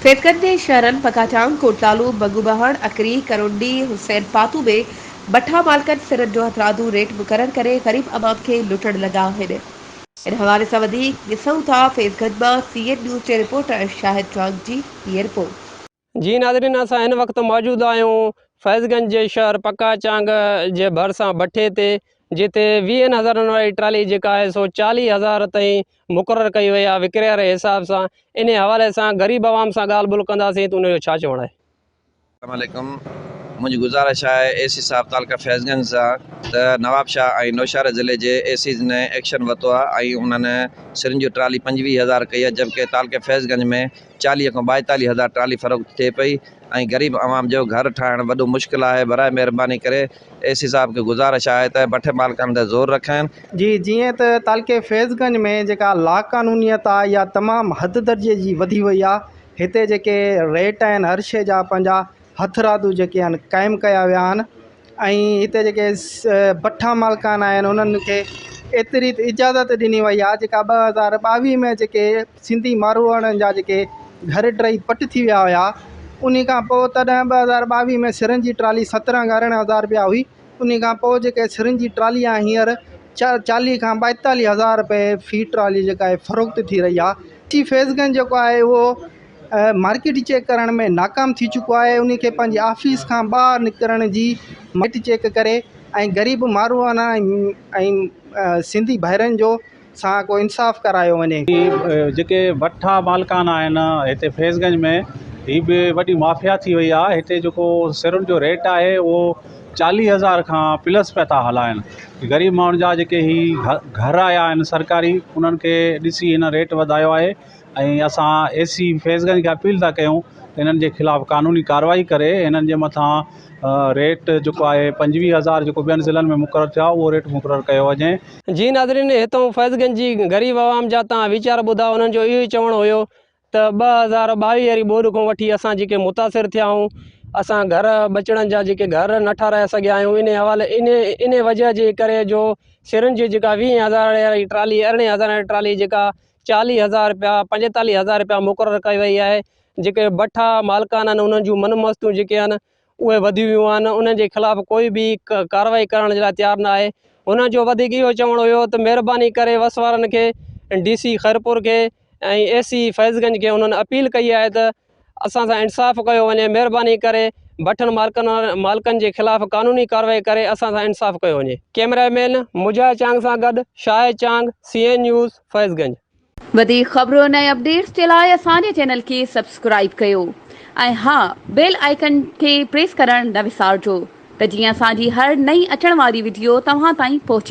فيض گنج جي شهرن پڪاچانگ، ڪوٽلالو، بنگوبهڻ، اڪري، ڪرونڊي، حسين پاتو ۾ بٺا مالڪن سرن جو هٿرادو ريٽ مقرر ڪري غريب عوام کي لٽڻ لڳا آهن. ان حوالي سان وڌيڪ ڏسون ٿا فيض گنج مان سي اين نيوز جي رپورٽر شاهد چانگ جي هيء رپورٽ. جي ناظرين اسان هن وقت موجود آهيون فيض گنج جي شهر پڪا چانگ جي ڀرسان بٺي تي جتي ويهن هزارن واري ٽرالي جيڪا آهي سو 40 هزار تائين مقرر ڪئي وئي آهي وڪري واري حساب سان انهي حوالي سان غريب عوام سان ڳالهه ٻولهه ڪنداسين ته ان جو ڇا چوڻ آهي. السلام عليڪم منهنجي گذارش آهي اي سي صاحب تعلقه فيض گنج سان ته نوابشاهه ۽ نوشهره ضلعي جي اي سيز ني ايڪشن ورتو آهي ۽ انهن سرن جي ٽرالي 25 هزار ڪئي آهي جبڪه تعلقه فيض گنج ۾ 40 کان 42 هزار ٽرالي فروخت ٿئي پئي ۽ غريب عوام جو گهر ٺاهڻ وڏو مشڪل آهي براء مهرباني ڪري اي سي صاحب کي گذارش آهي ته بٺي مالڪان تي زور رکن. جي جيئن ته تعلقي فيض گنج ۾ جيڪا لاقانونيت آ اها تمام حد درجي جي وڌي وئي آ هتي جيڪي ريٽ آهن هر شي جا پنهنجا هٿرادو جيڪي آهن قائم ڪيا ويا آهن ۽ هتي جيڪي بٺا مالڪان آهن انهن کي ايتري ته اجازت ڏني وئي آهي جيڪا 2022 ۾ جيڪي سنڌي ماروئڙن جا جيڪي گهر ڊهي پٽ ٿي ويا هيا انهي کان پوء تڏهن 2022 ۾ سرن جي ٽرالي 17 کان 18 هزار رپيا هئي انهي کان پوء جيڪي سرن جي ٽرالي آهي هينئر 40 کان 42 هزار رپئي في ٽرالي جيڪا آهي فروخت ٿي رهي آهي سي فيض گنج جيڪو آهي اهو مارڪيٽ چيڪ ڪرڻ ۾ ناڪام ٿي چڪو آهي انهي کي پنهنجي آفيس کان ٻاهر نڪرڻ جي مارڪيٽ چيڪ ڪري ۽ غريب ماروئڙا ۽ سنڌي ڀائرن جو سان ڪو انصاف ڪرايو وڃي. هي جيڪي بٺا مالڪان آهن هتي فيض گنج ۾ هي به وڏي مافيا ٿي وئي آهي هتي جيڪو سرن جو ريٽ آهي اهو 40 هزار کان پلس پيا ٿا هلائن غريب ماڻهن جا جيڪي هي گهر آيا آهن سرڪاري انهن کي ڏسي هن ريٽ وڌايو آهي ۽ اسان اي سي فيض گنج کي اپيل ٿا ڪيون ته انهن جي خلاف قانوني ڪارروائي ڪري انهن جي مٿان ريٽ جيڪو آهي 25 هزار جيڪو ٻين ضلعن ۾ مقرر ٿيو آهي اهو ريٽ مقرر ڪيو وڃي. جي ناظرين هتون فيض گنج جي غريب عوام جا تان ويچار ٻڌا انهن جو اهو ئي چوڻ هيو ته 2022 واري ٻوڏ کان وٺي اسان جيڪي متاثر ٿيا آهيون اسان گهر ٻچڙن جا جيڪي گهر نه ٺاراهي سگهيا آهيون انهي حوالي انهي انهي وجهه جي ڪري جو سرن جي جيڪا 20 هزار واري ٽرالي 18 هزار واري ٽرالي جيڪا 40 هزار رپيا 45 هزار رپيا مقرر ڪئي وئي آهي جيڪي بٺا مالڪان آهن انهن جون من مستيون جيڪي آهن اهي وڌي ويون آهن انهن جي خلاف ڪوئي به ڪارروائي ڪرڻ جي لاء تيار نه آهي هنن جو وڌيڪ اهو چوڻ هيو ته مهرباني ڪري وس وارن کي ڊي سي خيرپور کي ۽ اي سي فيض گنج کي انهن اپيل ڪئي آهي ته اسان سان انصاف ڪيو وڃي مهرباني ڪري بٺن مالڪن مالڪن جي خلاف قانوني ڪارروائي ڪري اسان سان انصاف ڪيو وڃي. ڪئميرا مين مجاهد چانگ سان گڏ Shahid Chang, C N news, Faiz Ganj. وڌيڪ خبرن ۽ اپڊيٽس جي لاء اسان جي چينل کي سبسڪرائيب ڪيو ۽ ها بيل آئيڪن کي پريس ڪرڻ نه وسارجو ته جيئن اسان جي هر نئين اچڻ واري وڊيو توهان تائين پهچي.